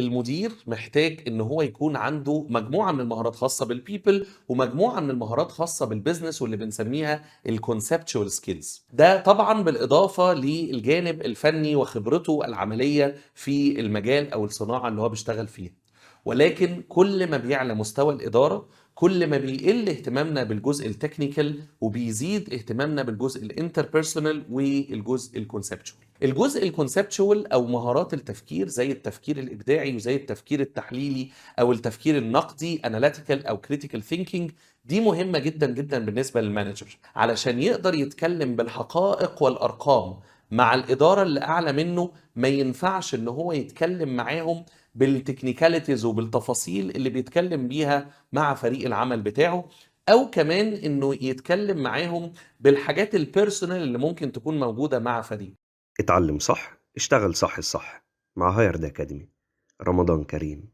المدير محتاج ان هو يكون عنده مجموعة من المهارات خاصة بال people ومجموعة من المهارات خاصة بال business واللي بنسميها ال conceptual skills. ده طبعا بالاضافة للجانب الفني وخبرته العملية في المجال او الصناعة اللي هو بيشتغل فيها. ولكن كل ما بيعلى مستوى الادارة، كل ما بيقل اهتمامنا بالجزء ال technical وبيزيد اهتمامنا بالجزء ال interpersonal والجزء ال conceptual. الجزء ال conceptual او مهارات التفكير، زي التفكير الابداعي وزي التفكير التحليلي او التفكير النقدي، analytical او critical thinking، دي مهمة جدا جدا بالنسبة لل manager علشان يقدر يتكلم بالحقائق والارقام مع الادارة اللي اعلى منه. ما ينفعش ان هو يتكلم معاهم بال technicalities وبالتفاصيل اللي بيتكلم بيها مع فريق العمل بتاعه، او كمان انه يتكلم معاهم بالحاجات ال personal اللي ممكن تكون موجودة مع فريق. اتعلم صح، اشتغل صح، الصح مع هايرد أكاديمي. رمضان كريم.